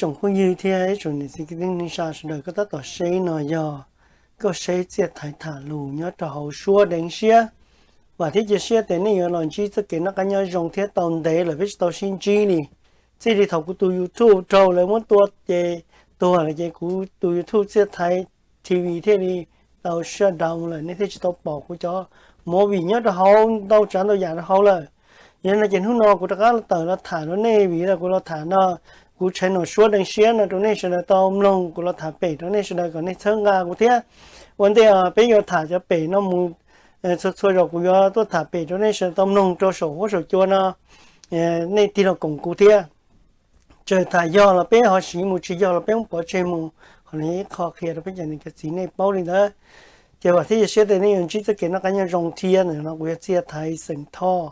Tsoom phooj ywg thiab ib tsoom niam txiv kwv tij neej tsa sawv daws, koj tab tom saib no yog koj saib txiaj thaiv tham lus nyob rau hauv suab deev siab. Vam thiab cia siab tias nej yuav los ntsib txoj kev noj qab nyob zoo thiab tau ntev lawm peb tsis tau sib ntsib li. Txij li thaum kuv tus YouTube raug lawv muab tua ces tuag lawm ces kuv tus YouTube txiaj thaiv T V thiaj li tau shut down lawm, nej thiaj tsis tau pom kuv cov movie nyob rau hauv ntau tsav ntau yam rau hauv lawm. Yog no ces hnub no kuv rov qab los tawm los tham rau nej vim kuv los tham no, kuv channel suab deev siab no rau nej sawv daws tau mloog, kuv los tham pem rau nej sawv daws kom nej txhawb nqa kuv thiab. Ua ntej peb yuav tham cov pem no mus, txhua txhua zaus kuv yuav tuaj tham pem rau nej sawv daws tau mloog rau saum huab saum cua no, nej tig los koom kuv thiab. Txawm tham yog los peb ho siv mus, tsis yog los peb muab pov tseg mus. Qhov no ib qho qhia rau peb cov niam cov txiv nej paub li ntawd. Ces vam thiab cia siab tias nej yuav ntsib txoj kev noj qab nyob zoo thiab. Ntawm no kuv yog Txiaj Thaiv xeem Thoj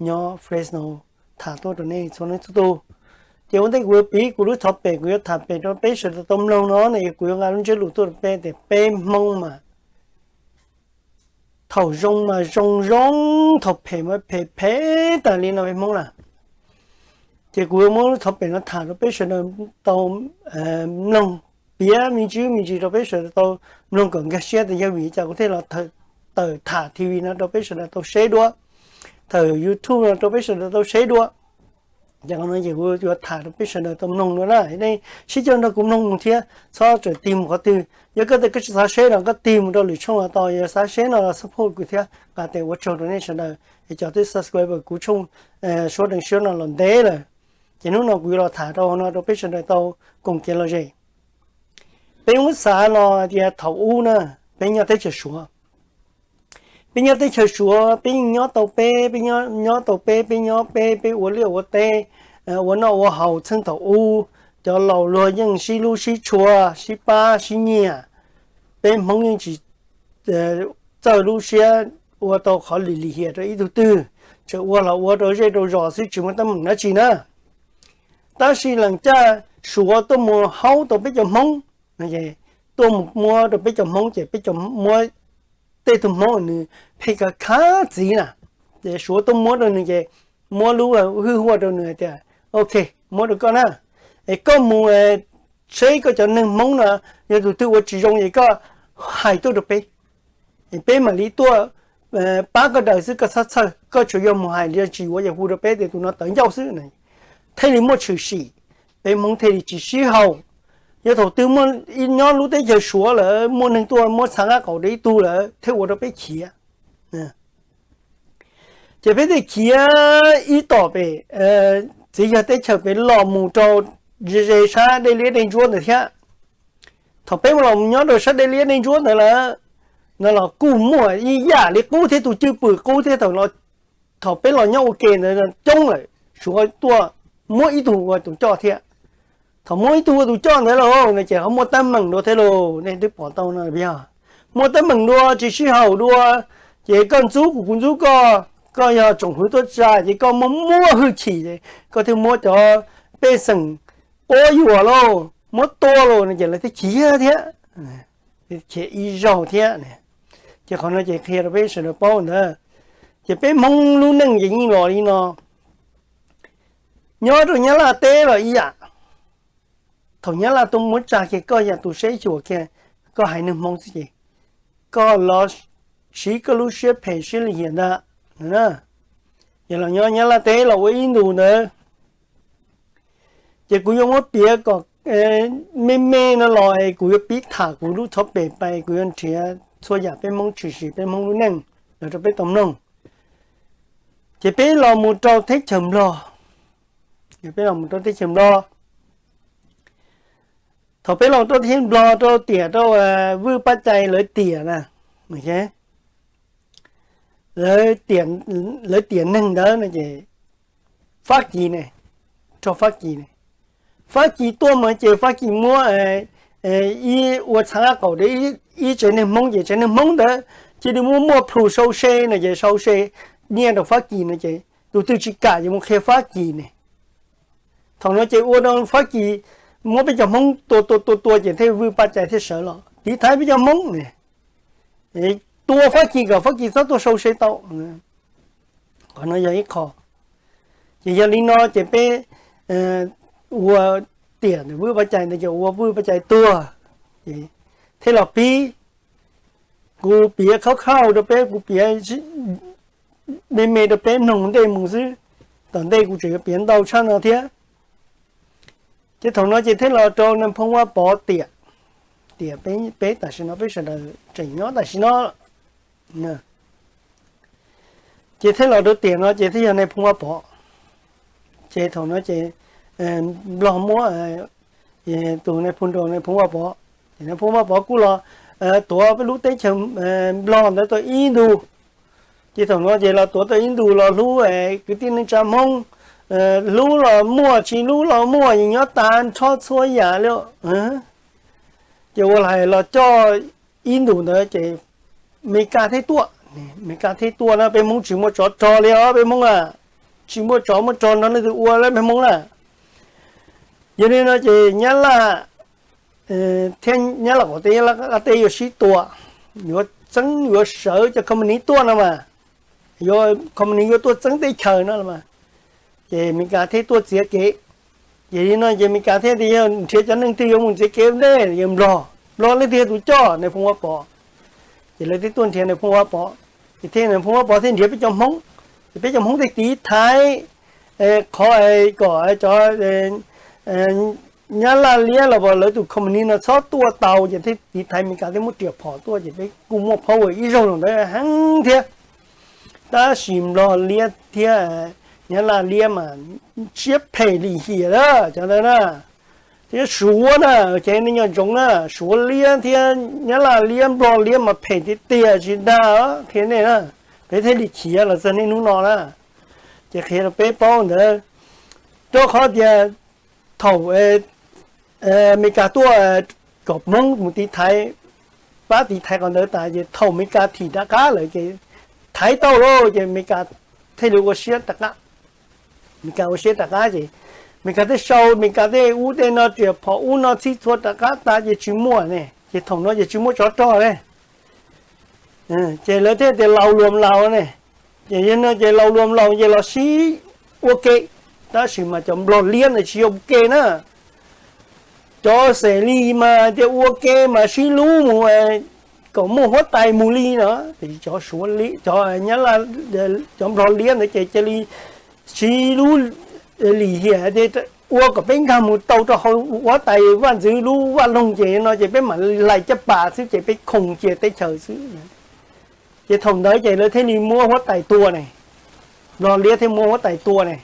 nyob Fresno tham tuaj rau nej txhua leej txhua tus. Ces ua ntej kuv yuav piv kuv lub thov pem kuv yuav tham pem rau peb sawv daws tau mloog no no, kuv yuav nqa lub ntsiab lus tuaj rau peb tias peb Hmoob mas thaum zoo mas zoo zoo, thaum phem mas phem phem tas li no peb Hmoob na. Ces kuv yuav muab lub thov pem no tham rau peb sawv daws tau mloog, piav me ntsis me ntsis rau peb sawv daws tau mloog kom nkag siab tias yog vim li cas kuv thiaj los tawm tham T V no rau peb sawv daws tau saib dua, tawm YouTube no rau peb sawv daws tau saib dua. Ces qhov no ces kuv yuav tham rau peb sawv daws tau mloog dua na. Nej sib cog nrog kuv mloog mus thiab, txhob tsam tig mus qhov twg. Yog koj tias koj tsis xav saib no koj tig mus rau lwm tshooj los tau, yog xav saib no los support kuv thiab, nqa tes ua tsaug rau nej sawv daws es cov twb subscribe kuv tshooj suab deev siab no los ntev lawm. Ces hnub no kuv yuav los tham rau no rau peb sawv daws tau koom kev lom zem. Peb muab xav no tias thaum ub na, peb nyob teb chaws Suav. Peb nyob teb chaws Suav, peb yeej nyob tau peb, peb nyob tau peb, peb nyob peb, peb ua liaj ua teb, ua noj ua haus txheej thaum ub. Cov laus luag yeej sib hlub sib tshua, sib pab sib nyiam. Peb Hmoob yeej tsis txawj lub siab ua tau qhov lim lim hiam rau ib tug twg, tseem ua los ua rau zej rau zos xwb tsis muaj teeb meem dab tsi na. Tab sis leej caj Suav tuaj mus haub tau peb cov Hmoob, tuaj mus muab rau peb cov Hmoob ces peb cov muab tej tug Hmoob nws phem kav khab txiv na. Ces Suav tuaj muab rau nws ces muab lub hwj huaj rau nws tias, ok, muab rau koj na, es koj mus saib koj cov neeg Hmoob no, yog tus twg ua tsis zoo ces koj hais tuaj rau peb, es peb mam li tuaj pab koj daws xwb, koj txhob txhawj, koj tsuas yog mus hais li tsis yuav yog hu rau peb tias tus no tawv ncauj xwb, thiaj li muaj tshwm sim, peb Hmoob thiaj li tsis sib haum. Yog thaum twg muaj nyob lub teb chaws Suav lawm muaj neeg tuaj muab txha nqaj qaum rau ib tug lawm thiaj ua rau peb khiav. Ces peb thiaj khiav ib tom pem txiv yawg teb chaws pem los mus rau ze ze sab dej liab dej ntsuab ntawd thiab. Thaum peb mus los nyob rau sab dej liab dej ntsuab ntawd lawm, no los kuj muaj ib yam li qub thiab, tus cwj pwm qub thiab. Thaum peb los nyob ua ke ntawd coob lawm, Suav tuaj muab ib tug ua tus coj thiab. Thaum muab ib tug ua tus coj ntawd los no ces ho muaj teeb meem dua thiab lauj, nej twb pom tau no yog muaj teeb meem dua tsis sib haum dua, ces koj ntxub kuv kuv ntxub koj, koj yog tsoom hwv tuaj tsa ces koj muaj muaj hwj chim ces koj thiaj muab cov pej xeem quab yuam lauj, muab tua lauj no ces lawv thiaj khiav thiab, khiav ib zaug thiab. Ces qhov no ces qhia rau peb sawv daws paub ntawd. Ces peb Hmoob lub neej ces yeej los li no. Nyob rau Nyab Laj teb los ib yam, thaum Nyab Laj tuaj muab tsa kiag koj yam tus saib xyuas kiag koj haiv neeg Hmoob xwb ces koj los siv koj lub siab phem siab lim hiam ntag. Ces los nyob Nyab Laj teb los ua ib ntus ntawd. Ces kuv yuav muab piav kom me me no los es kuv yuav pib tham kuv lub thov pem pais, kuv yuav nrhiav txhua yam peb Hmoob tshwm sim peb Hmoob lub neej los rau peb tau mloog. Ces peb los mus rau teb chaws Nplog, peb los mus rau teb chaws Nplog. Thaum peb los rau teb chaws Nplog rau tiam rau Vwj Paj Cai lawv tiam na, lawv tiam neeg ntawd no ces Fab Kis ne, rau Fab Kis ne, Fab Kis tuaj mas ces Fab Kis muab ib ua txha nqaj qaum rau ib tsev neeg Hmoob ces tsev neeg Hmoob ntawd cia li muab muaj plhus sau se no ces sau se nyiaj rau Fab Kis no ces tus twg tsis kam ces mus qhia Fab Kis ne. Thaum no ces ua rau Fab Kis muab peb cov Hmoob tua tua tua tua ces thiaj Vwj Paj Cai thiaj sawv los tiv thaiv peb cov Hmoob ne. Tua Fab Kis kom Fab Kis txhob tuaj sau se tau. Qhov no yog ib qho. Ces yog li no ces peb ua tiam vwj pov cai ntawd ces ua vwj pov cai tuag. Thiaj los pib, kuv piav khauj khauj rau peb, kuv piav me me rau peb mloog ntej mus xwb. Tom ntej kuv tseem yuav piav ntau tshaj no thiab. Ces thaum no ces thiaj los rau Nais Phoo Vaj Pov tiam, tiam peb tam sim no peb sawv daws tseem nyob tam sim no. Ces thiaj los rau tiam no ces thiaj yog Nais Phoo Vaj Pov. Ces thaum no ces Nplog muab tus Nais Phoo rau Nais Phoo Vaj Pov, ces Nais Phoo Vaj Pov kuj los tuav peb lub teb chaws Nplog ntawd tau ib ntus. Ces thaum no ces los tuav tau ib ntus los hlub kwv tij neej tsa Hmoob, hlub los muaj, tsis hlub los muaj, yeej nyob tas nrho txhua yam li. Ces ua li los coj ib ntus ntawd ces Meskas thiaj tuaj. Meskas thiaj tuaj na, peb Hmoob tsis muaj tsov rog li os peb Hmoob a, tsis muaj tsov muaj rog nrog leej twg ua li peb Hmoob na. Yog li no ces Nyab Laj thiab Nyab Laj qaum teb, Nyab Laj qab teb yuav sib tua, yuav txeeb yuav sawv cov company tuaj no mas, yuav company yuav tuaj txeeb teb chaws no los mas, ces Meskas thiaj tuaj txiav kev. Ces li no ces Meskas thiaj tias yog nrhiav cov neeg twg yuav mus txiav kev ntej, yog Nplog, Nplog leej twg yog tus coj Nais Phoo Vaj Pov. Ces lawv thiaj tuaj nrhiav Nais Phoo Vaj Pov, ces thiaj Nais Phoo Vaj Pov thiaj nrhiav peb cov Hmoob, ces peb cov Hmoob thiaj tiv thaiv qhov kom cov Nyab Laj liab los lawv tus company no txhob tuaj tau, ces thiaj tiv thaiv Meskas thiaj muab riam phom tuaj, ces peb kuj muaj power ib zaug los ntawd heev thiab. Tab sis Nplog liab thiab Nyab Laj liab mas siab phem lim hiam lawm cov ntawd na. Thiab Suav na, ces nej nco ntsoov na, Suav liab thiab Nyab Laj liab, Nplog liab mas phem tiag tiag tsis dag qhia nej na. Peb thiaj li khiav los txog niaj hnub no na. Ces qhia rau peb paub ntawd, rau qhov tias thaum Meskas tuaj kom Hmoob mus tiv thaiv, pab tiv thaiv qhov ntawd tas ces thaum Meskas thim rov qab lawm ces thaiv tau lawm ces Meskas thiaj li ua siab rov qab. Meskas ua siab rov qab ces Meskas thiaj sau Meskas tej ub tej no riam phom ub no txhij txhua rov qab tas ces tsis muaj ne, ces thaum no ces tsis muaj tsov rog ne. Ces lawv thiaj tias laus luam laus ne. Ces yog no ces laus luam laus ces los sib ua ke, tab sis mas cov Nplog liab ntawd tsis yog ua ke na. Cov xes li mas tias ua ke mas sib hlub mus kom muaj huab tais mus li no, tiam sis cov Suav, cov Nyab Laj, cov Nplog liab ntawd ces cia li sib hlub lim hiam tias ua kom peb nkag mus tau rau hauv huab tais vaj ntxwv lub vaj loog ces no ces peb mam hlais caj pas xwb ces peb khoom cia teb chaws xwb. Ces thaum ntawd ces lawv thiaj li muab huab tais tua ne, Nplog liab thiaj muab huab tais tua ne.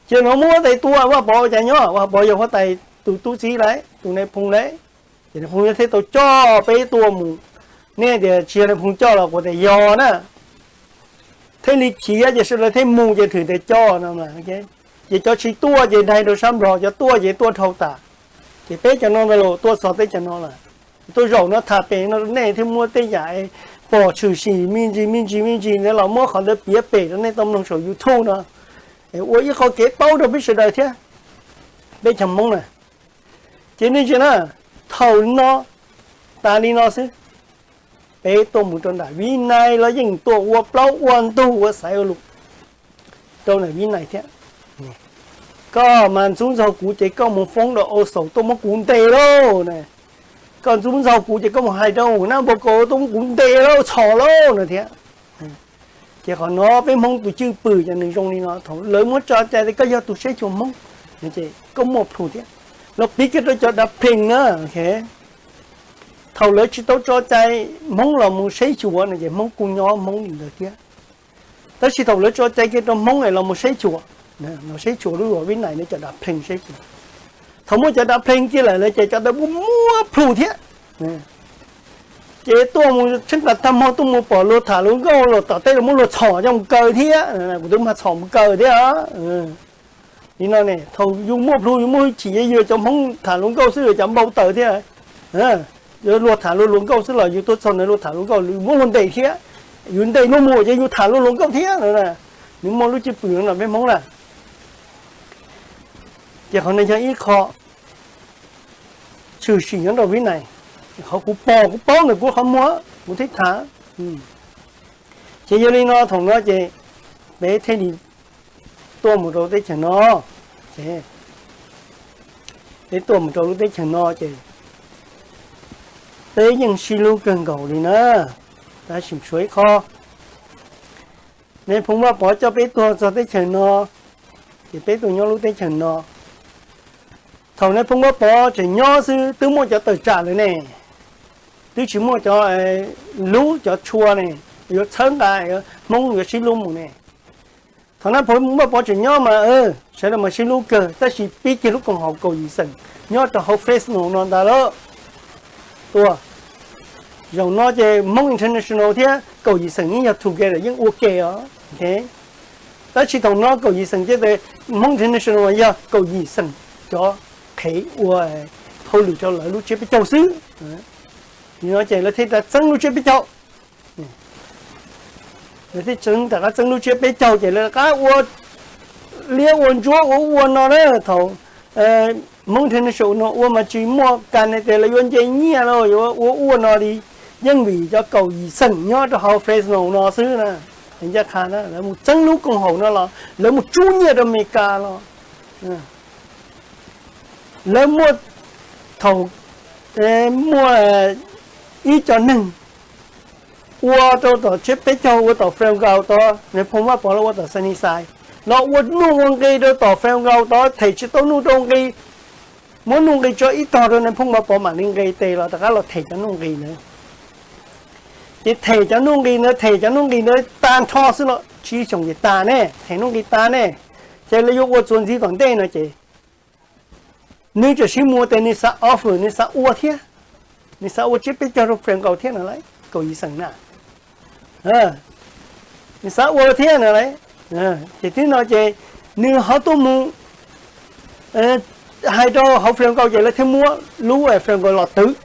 Ces no muab huab tais tua Vaj Pov ua cas nyob, Vaj Pov yog huab tais tus tub txib lawm, tus Nais Phoo lawm. Ces Nais Phoo thiaj tau coj peb tuaj mus, nej tias tsis yog Nais Phoo coj los kuv tias yog na. Thiaj li khiav ces sawv daws thiaj mus ces thwm tias coj no. Ces cov tsis tuaj ces daig rau sab Nplog, cov tuaj ces tuaj dhau tas. Ces peb cov no ntag los tuaj txog teb chaws no lawm. Tuaj zaum no tham pem no nej thiaj muaj tej yam pom tshwm sim me ntsis me ntsis me ntsis ntawd los muab qhov ntawd piav pem rau nej tau mloog saum YouTube no, ua ib qho kev paub rau peb sawv daws thiab, peb cov Hmoob na. Ces nej ntsia na, thaum no tas li no xwb, peb tuaj mus rau nram Vib Nais los yeej tuaj ua plaub ua ntug ua xaiv ua lus rau nram Vib Nais thiab. Koj mas ntxub ntxaug kuv ces koj mus foob rau Au Xaus tuaj muab kuv ntes lauj. Koj ntxub ntxaug kuv ces koj mus hais rau Nab Npau Kaus tuaj muab kuv ntes lauj, txhom lauj no thiab. Ces qhov no peb Hmoob tus cwj pwm cov neeg zoo li no thaum lawv muab tso cai tias koj yog tus saib xyuas Hmoob, koj muaj plhus thiab. Los piv kiag rau cov dav plees na, thaum lawv tsis tau tso cai Hmoob los mus saib xyuas no ces Hmoob kuj nyob Hmoob li ntawd thiab. Tab sis thaum lawv tso cai kiag rau Hmoob es los mus saib xyuas, los saib xyuas lub Vib Nais no cov dav plees saib xyuas. Thaum muaj cov dav plees kiag lawm lawv ces cov ntawd kuj muaj plhus thiab. Ces tuaj mus tsheej tas tag hmo tuaj mus pom luag tham luag nkauj los tom tej los muab luag txhom coj mus kaw thiab, kuv twb mag txhom mus kaw thiab. Li no ne, thaum yus muaj plhus yus muaj hwj chim, yog cov Hmoob tham luag nkauj xwb cov npau taws thiab. Luag tham luag luag nkauj xwb los yus tuaj txog ntawd luag tham luag nkauj yus muab luag ntes thiab, yus ntes luag mus ces yus tham luag luag nkauj thiab no. Nws muaj lub cwj pwm no peb Hmoob na. Ces qhov no yog ib qho tshwm sim nyob rau Vib Nais, qhov kuv pom kuv paub ntawm kuv qhov muag kuv thiaj tham. Ces yog li no thaum no ces peb thiaj li tuaj mus rau teb chaws no. Ces peb tuaj mus rau lub teb chaws no ces peb yeej sib hlub kawg nkaus li na. Tab sis tshuav ib qho, Nais Phoo Vaj Pov coj peb tuaj txog teb chaws no, ces peb tuaj nyob lub teb chaws no. Thaum Nais Phoo Vaj Pov tseem nyob xwb twb muaj cov tawm tsam lawm ne, twb tsis muaj cov hlub cov tshua ne, yuav txhawb nqa Hmoob yuav sib hlub mus ne. Thaum Nais Phoo Vaj Pov tseem nyob mas sawv daws mas sib hlub kawg, tab sis pib kiag lub koom haum kaum yim xeem nyob rau hauv Fresno no ntag lawm. Tuaj, zaum no ces Hmoob International thiab kaum yim xeem yeej yog together yeej ua ke os. Tab sis thaum no kaum yim xeem ces Hmoob International mas yog kaum yim xeem cov qhev ua hauj lwm rau lawv lub tsiab peb caug xwb. Nim no ces lawv thiaj rov txeeb lub tsiab peb caug. Lawv thiaj txeeb rov qab txeeb lub tsiab peb caug ces lawv rov qab ua liab ua ntsuab ua ub ua no na. Thaum Hmoob International no ua mas tsis muaj kas tias lawv yuav nce nyiaj los yuav ua ub ua no li, yeej vim cov kaum yim xeem nyob rau hauv Fresno no xwb na. Ncaj qha na, lawv mus txeeb lub koom haum no los lawv mus tsub nyiaj rau Amelikas los, lawv muaj, thaum muaj ib co neeg ua rau tom tsiab peb caug ua tom Fresno tod, Nais Phoo Vaj Pov los ua tom Sunnyside, los ua nuj ua nqi rau tom Fresno tod, them tsis tau nuj tau nqi, muab nuj nqi tso ib tog rau Nais Phoo Vaj Pov mam li nqis tes los rov qab los them cov nuj nqi ntawd. Ces them cov nuj nqi ntawd, them cov nuj nqi ntawd tag nrho xwb los tsib xyoos ces tas ne, them nuj nqi tas ne, ces lawv yuav ua txuas ntxiv tom ntej no ces nws tseem sib muas tias nws xav offer, nws xav ua thiab, nws xav ua tsiab peb caug rau Fresno thiab no lauj, kaum yim xeem na. Nws xav ua thiab no lauj. Ces twb no ces nws ho tuaj mus hais rau hauv Fresno ces lawv thiaj muab lub Fresno los twv.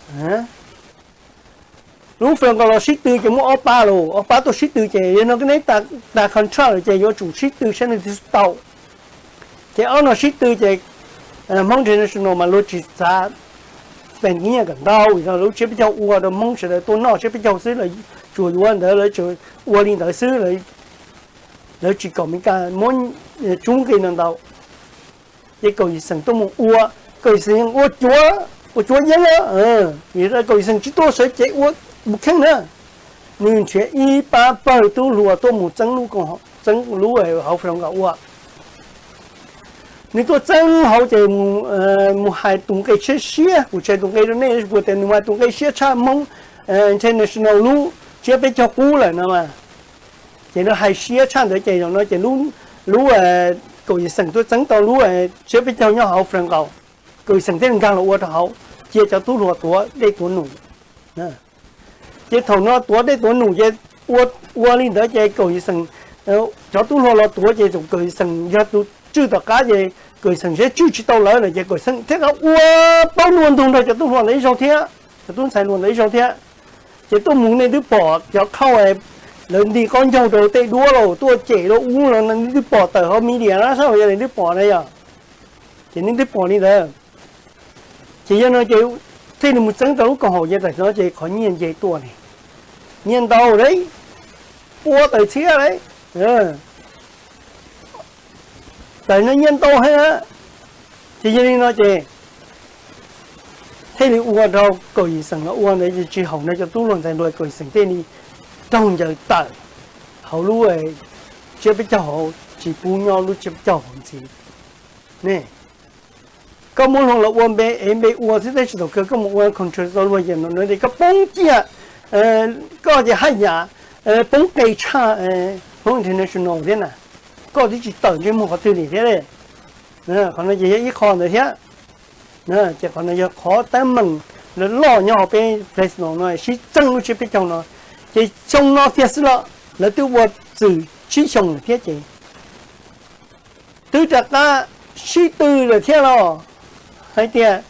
Lub Fresno los sib tw ces muab ob pab los, ob pab tuaj sib tw ces yog no neb tas contract lawm ces yuav tsum sib tw saib leej twg tau. Ces ob no sib tw ces Hmoob International mas luag tsis xav spend nyiaj kom ntau, vim lub tsiab peb caug ua rau Hmoob sawv daws tuaj noj tsiab peb caug xwb, tsuas yuav ntawd, lawv ua li ntawd xwb, lawv tsis kom Amelikas muab tsub nqi no ntau. Ces kaum yim xeem tuaj mus ua, kaum yim xeem yeej ua cuav, ua cuav yeeb, vim kaum yim xeem tsis tuaj sawv cev ua mus kheej na. Nws nrhiav ib pab pawg tub hluas tuaj mus txeeb lub, txeeb lub hauv Fresno ua. Nws tuaj txeeb hauv ces mus hais tus nqi siab siab, kuv tsis hais tus nqi rau nej, kuv tias nws mas tus nqi siab tshaj Hmoob International lub tsiab peb caug qub lawm no mas. Ces nws hais siab tshaj ntawd ces zaum no ces lub, kaum yim xeem tuaj txeeb tau lub tsiab peb caug nyob hauv Fresno, kaum yim xeem thiaj nkag los ua rau hauv, cia cov tub hluas tuav dej tuav num. Ces thaum no tuav dej tuav num ces ua li ntawd ces kaum yim xeem, cov tub hluas los tuav ces kaum yim xeem yog tus tswj tom qab ces kaum yim xeem seb tswj tsis tau lawv lawm ces kaum yim xeem thiaj ua paub nua ntug nrog cov tub hluas ntawd ib zaug thiab, cov tub ntxhais hluas ntawd ib zaug thiab. Ces tuaj mus nej twb pom cov khauj lawv nti qaub ncaug rau tej duab los tuaj cem rau ub los nej twb pom tawm hauv media na, sab yog nej twb pom na yog. Ces nej twb pom li ntawd. Ces yog no ces thiaj li mus txeeb tau lub koom haum ces tam no ces qhov nyiaj nce tuaj ne, nyiaj ntau lauj, pua tawm txhiab lauj. Tam no nyiaj ntau heev. Ces yog li no ces thiaj li ua rau kaum yim xeem los ua ntawd tsis haum no cov tub hluas ntxhais hluas, kaum yim xeem thiaj li raug ncaws tawm hauv lub tsiab peb caug hauv, tsis pub nyob lub tsiab peb caug hauv ntxiv ne. Koj muab luag los ua npe ev npe ua xwb tab sis thaum kawg koj mus ua control tau luag ces no tias koj poob ciaj, koj ces haj yam poob qe tshaj Hmoob International thiab na, koj twb tsis tawm ntsej muag qhov twg li thiab. Qhov no ces yog ib qho ntawd thiab. Ces qhov no yog qhov teeb meem loj nyob hauv peb Fresno no sib txeeb lub tsiab peb caug no. Ces xyoo no kiag xwb los lawv twb ua txwm tsib xyoo lawm thiab ces twb rov qab sib tw lawm thiab los hais tias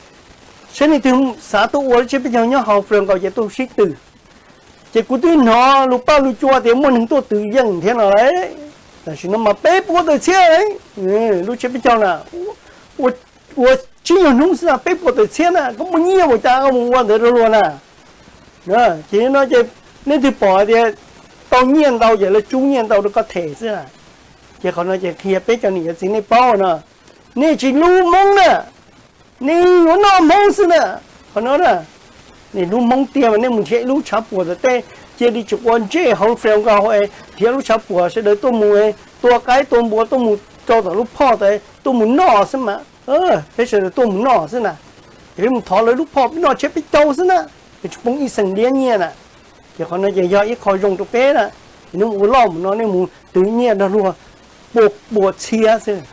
saib leej twg xav tuaj ua lub tsiab peb caug nyob hauv Fresno ces tuaj sib tw. Ces kuv twb hnov lus paj lus cua tias muaj neeg tuaj twv yeej thiab no lauj. Tam sim no mas peb puas tawm txhiab lub tsiab peb caug na, ua tsib nyuag hnub xwb peb puas tawm txhiab na, koj muaj nyiaj ua cas koj mus ua ntawd rau luag na. Ces no ces leej twg pom tias tau nyiaj ntau ces lawv tsub nyiaj ntau rau koj them xwb. Ces qhov no ces qhia peb cov niam cov txiv nej paub no, nej tsis hlub Hmoob na, Nej yuav noj Hmoob xwb na. Qhov no na, nej hlub Hmoob tiag mas nej mus nrhiav ib lub tshav puam tom tej, cia li tsis ua ntsej hauv feo nkaus, nrhiav lub tshav puam sawv daws tuaj mus, tua qaib tua npua tuaj mus rau tom lub phoj tas tuaj mus noj xwb mas. Peb sawv daws tuaj mus noj xwb na. Ces peb mus thov lawv lub phoj peb noj tshiab peb caug xwb na, peb tsis poob ib xees liab nyiaj na. Ces qhov no ces yog ib qho zoo rau peb na. Ces nej mus ua loj mus no nej mus twv nyiaj rau luag pua pua txhiab xwb.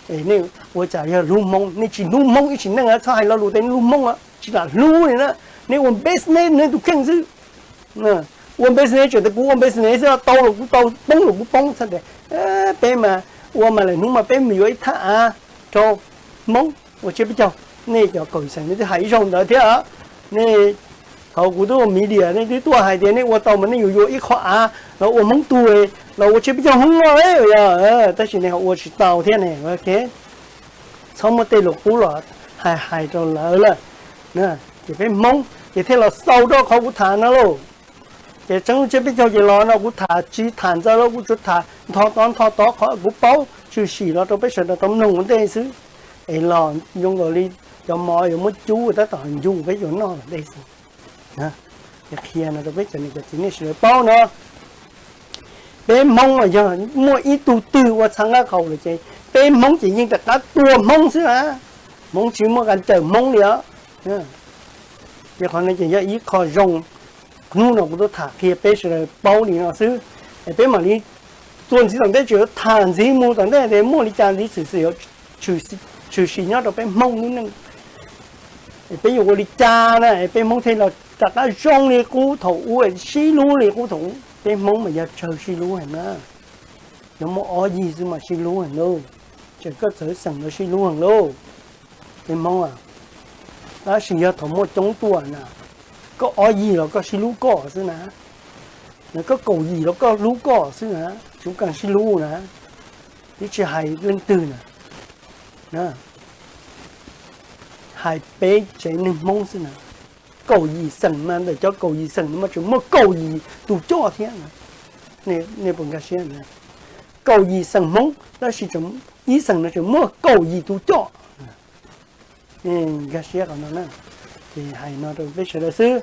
Nej ua cas yog hlub Hmoob, nej tsis hlub Hmoob ib sim neej txhob hais lo lus tias nej hlub Hmoob, tsis lam hlub li na. Nej ua business nej tus kheej xwb. Ua business tseem tias kuv ua business xwb, tau los kuv tau, poob los kuv poob, txhob tias peb mas ua mas lawm hnub mas peb mus yuav ib thaj av rau Hmoob ua tshiab peb caug. Nej cov kaum yim xeem nej twb hais ib zaug ntawd thiab. Nej, thaum kuv twb ua media nej twb tuaj hais tias nej ua tau mas nej yuav yuav ib qho av los ua Hmoob tug los ua tshiab peb caug Hmoob no, tab sis nej ho ua tsis tau thiab ne. Txhob muaj tej lus qub los hais hais rau lawv lawm. Ces peb Hmoob ces thiaj los xaus rau qhov kuv tham no lauj. Ces tseeb tshiab peb caug ces los no kuv tham tsis tham ntxaws los kuv tsuas tham ntho tod ntho tod qhov kuv paub tshwm sim los rau peb sawv daws tau mloog ua ntej xwb. Es los zoo nkaus li cov mov yuav muab cub tab tom ncu peb yuav noj ua ntej xwb. Ces qhia no rau peb cov niam cov txiv nej sawv daws paub no. Peb Hmoob mas yog muaj ib tug twg ua txhav nqaj qaum lawm ces peb Hmoob ces yeej rov qab tua Hmoob xwb na. Hmoob tsis muaj qas cawm Hmoob li os. Ces qhov no ces yog ib qho zoo hnub no kuv tuaj tham qhia peb sawv daws paub li no xwb. Es peb mam li txuas ntxiv tom ntej tseem yuav tham ntxiv mus tom ntej tias muaj li cas ntxiv xwm xwm yuav tshwm sim nyob rau peb Hmoob lub neej. Es peb yuav ua li cas na es peb Hmoob thiaj los rov qab zoo li qub thaum ub, sib hlub li qub thaum ub. Peb Hmoob mas yog tsawg sib hlub heev na. Yog muaj ob yig xwb mas sib hlub heev lauj. Tseem koj txawv xeem los sib hlub heev lauj. Peb Hmoob, tab sis yog thaum muaj coob tuaj na, koj ob yig los koj sib hlub koj xwb na, koj kaum yim los koj hlub koj xwb na, tsis kaag sib hlub na. Twb tsis hais leej twg na, hais peb tsev neeg Hmoob xwb na. Kaum yim xeem mas ntawm cov kaum yim xeem no mas tseem muaj kaum yim tus coj thiab. Nej puas nkag siab? Kaum yim xeem Hmoob tab sis ib xeem no tseem muaj kaum yim tus coj. Nej nkag siab qhov no na. Ces hais no rau peb sawv daws xwb.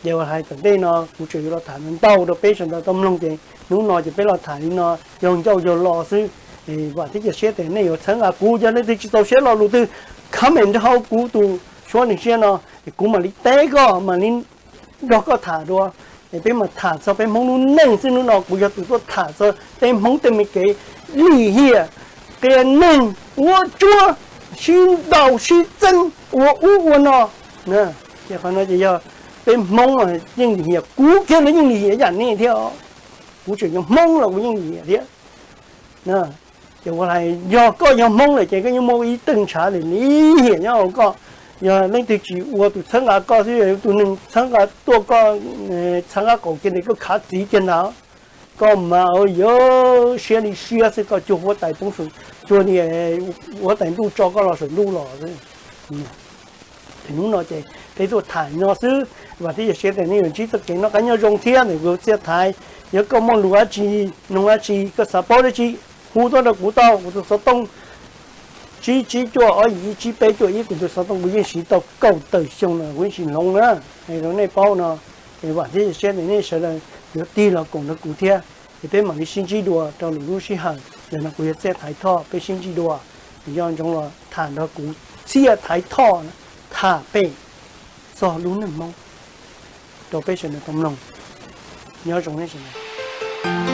Ces uas hais tom ntej no kuv tseem yuav los tham ntau rau peb sawv daws tau mloog ces hnub no ces peb los tham li no yog ncauj yog lo xwb. Vam thiab cia siab tias nej yuav txhawb nqa kuv, yog leej twg tsis txaus siab lo lus twg comment rau hauv kuv tus suab neeg siab no, es kuv mam li teb koj mam li nrog koj tham dua. Es peb mam tham txog peb Hmoob lub neej xwb, hnub no kuv yog tus tuaj tham txog peb Hmoob tej me kev lim hiam, qias neeg, ua tsuab, sib ntaus sib txeeb, ua ub ua no. Ces qhov no ces yog peb Hmoob yeej lim hiam, kuv kiag los yeej lim hiam yam nej thiab. Kuv tseem yog Hmoob los kuv yeej lim hiam thiab. Ces ua hais yog koj yog Hmoob lawm ces koj yeej muaj ib teeg ntshav lim hiam nyob hauv koj. Yog leej twg tsis ua tus txhawb nqa koj xwb, tus neeg txhawb nqa tuaj koj, txhawb nqa qaum kiag ntes koj khav txiv kiag ntag, koj mas yuav siab li siab xwb, koj cuag huab tais poob saum, cuag li huab tais ntuj tso koj los saum ntuj los xwb. Ces hnub no ces peb tuaj tham no xwb, vam thiab cia siab tias nej yuav ntsib txoj kev noj qab nyob zoo thiab ntawm kuv txiaj thaiv. Yog koj muaj lus dab tsi, noog dab tsi, koj xav paub dab tsi, hu tuaj rau kuv tau, kuv tus xov tooj tsib tsib cuaj ob yim ib tsib peb cuaj ib, kuv tus xov tooj kuv yeej siv tau kaum tawm xyoo no kuv yeej tsis hloov na. Hais rau nej paub no, es vam thiab cia siab tias nej sawv daws yuav tig los koom nrog kuv thiab. Es peb mam li sib ntsib dua rau lwm lub sij hawm, ntawm no kuv yog Txiaj Thaiv Thoj, peb sib ntsib dua. Yog ntsoov los tham nrog kuv Txiaj Thaiv Thoj tham pem txog lub neej Hmoob rau peb sawv daws tau mloog. Nyob zoo nej sawv daws.